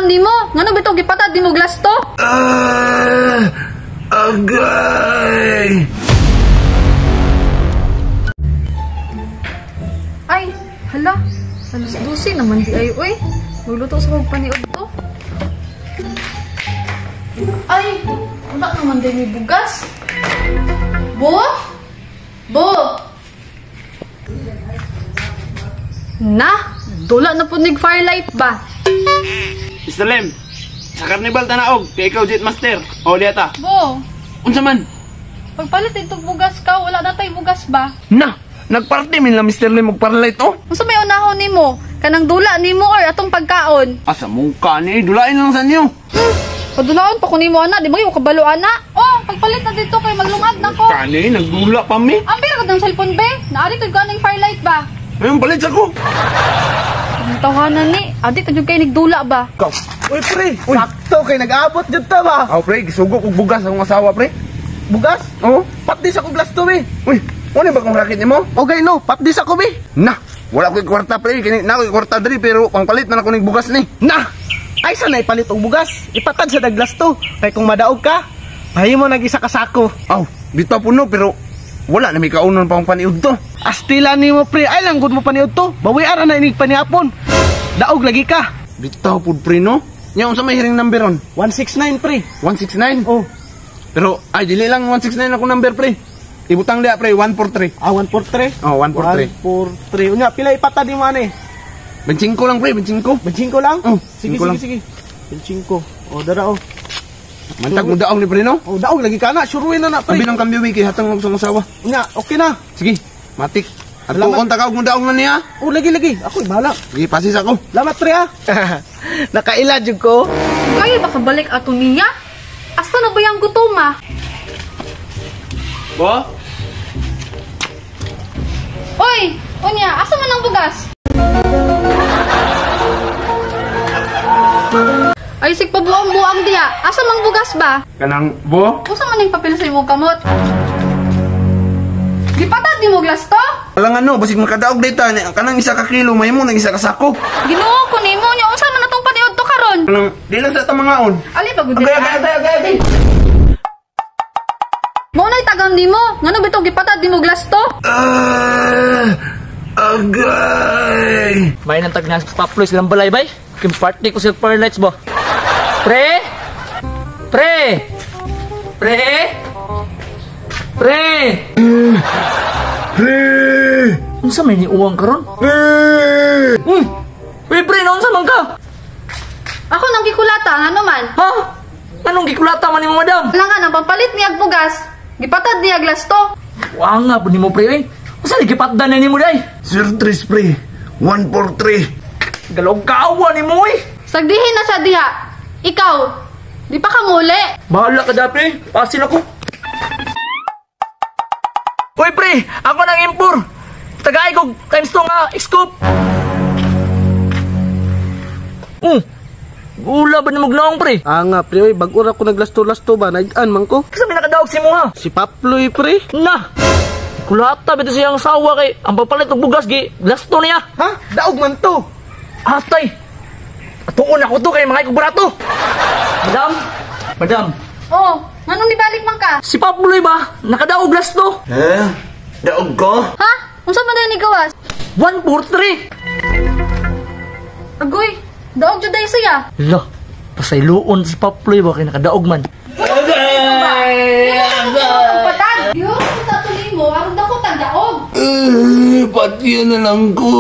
tagam nimo? Ngano bitaw gipatad nimo glass to? Agay! Ay, hala. Alas 12 naman di ay, uy. Magluto sa kog paniud to. Ay, wala naman din may bugas. Bo? Bo? Na, dula na po nig firelight ba? Mr. Lim, sa carnival tanaog, kay ikaw jet master. O, liyata. Bo? Unsa man? Pagpalit itong bugas ka, wala na tay bugas ba? Na, nagparty min lang Mr. Lim og firelight oh. Unsa may unahon nimo? Kanang dula nimo or atong pagkaon? Asa mong kani, dulain lang sa inyo. Padulaon pa ko nimo ana, di ba kayo kabalo ana? Oh, pagpalit na dito kay maglungag na ko. Kani, nagdula pa mi. Ang pira ko ng cellphone be. Naari ko ganang firelight ba? Ayun, palit sa ko. Ang tawanan ni, adi ka jud kay nagdula ba? Ikaw. Uy pre, uy. Sakto kay nag-abot jud ta ba? Aw pre, gisugo kog bugas akong asawa pre. Bugas? Oo. Patdi sa kog glass to be. Uy, ano ba kung rakit nimo? Okay no, patdi sa ko be. Na, wala ko'y kwarta pre, kini na ko'y kwarta diri pero pangpalit na nako ning bugas ni. Na. Ay sana ipalit og bugas. Ipatad sa daglas to. Kay kung madaog ka, mahimo nag isa ka sako. Aw, bitaw puno pero wala na may kaunon pa akong paniud to. Astila nimo pre, ay lang gud mo paniud to. Bawian ra na inig paniapon. Daog lagi ka. Bitaw pud pre no. Nya unsa may hiring number ron? 169 pre. 169? Oh. Pero ay dili lang 169 ako number pre. Ibutang diha pre 143. Ah, 143? Oh, 143. 143. Unya pila ipatad nimo ani? 25 lang pre, 25. 25 lang? Oh, sige, 25 lang. sige, sige. 25. Oh, dara oh. Mantag mo daog ni pre no? Oh, daog lagi ka na, suruin na na pre. Abi ng kambyo wiki hatang og sa asawa. Unya, okay na. Sige, matik. At Salamat. kung tagaw mo daog na niya. Oh, lagi lagi. Ako bahala. Sige, pasis ako. Lamat pre ha. Nakaila jud ko. Kaya ba kabalik ato niya? Asa na ba yang gutom ah? Bo? Oy, unya, asa man ang bugas? Ay, sig pabuang-buang diha. Asa mang bugas ba? Kanang bo? Usa man ning papel sa imong kamot? Gipatad nimo glass to? Walang ano, basig makadaog data. Kanang isa ka kilo, mahimo nang isa ka sako. Ginoo ko nimo nya unsa man atong paniud to karon? Kanang di lang sa tamangaon. Ali pa gud. Agay, agay, agay, agay, agay. Mao nay tagam nimo. Ngano bitaw gipatad nimo glass to? Agay. May nang tagnas sa Paploy silang balay bay. Kim party ko sa firelights ba. Pre! Pre! Pre! Pre! Pre! Unsa may niuwang karon? Pre! Uy! Uy pre, naunsa man ka? Ako nang gikulata, ngano man? Ha? Anong gikulata man nimo madam? Wala nga nang pampalit niya bugas. Gipatad niya glass to. Wa nga pud nimo pre oy. Unsa ni gipatdan na nimo day? Sir Tris pre, 143. Galog kaawa nimo oy. Sagdihin na siya diha. Ikaw, di pa ka muli. Bahala ka da pre. Pasil ako. Uy pre, ako nang impur. Tagay kog times 2 nga scoop. Ula ba ni magnaong pre? Ah nga pre, oy, bag-o ra ko naglasto-lasto ba, nag-an man ko. Kasi may nakadaog si mo ha. Si Paploy pre. Na. Kulata bitaw siyang asawa kay ang papalit og bugas gi glasto niya. Ha? Daog man to. Atay. Atuon ako to kay mga ikog barato. Madam, madam. Oh, nganong nibalik man ka? Si Paploy ba? Nakadaog glasto. Eh? Daog ko? Ha? Unsa man dayon ni gawas? 1 4 3. Agoy, daog jud day siya. La, pasayloon si Paploy ba kay nakadaog man. Agay! Patad! Yo, sa tuloy mo, aron dako tag daog. Patyan na lang ko.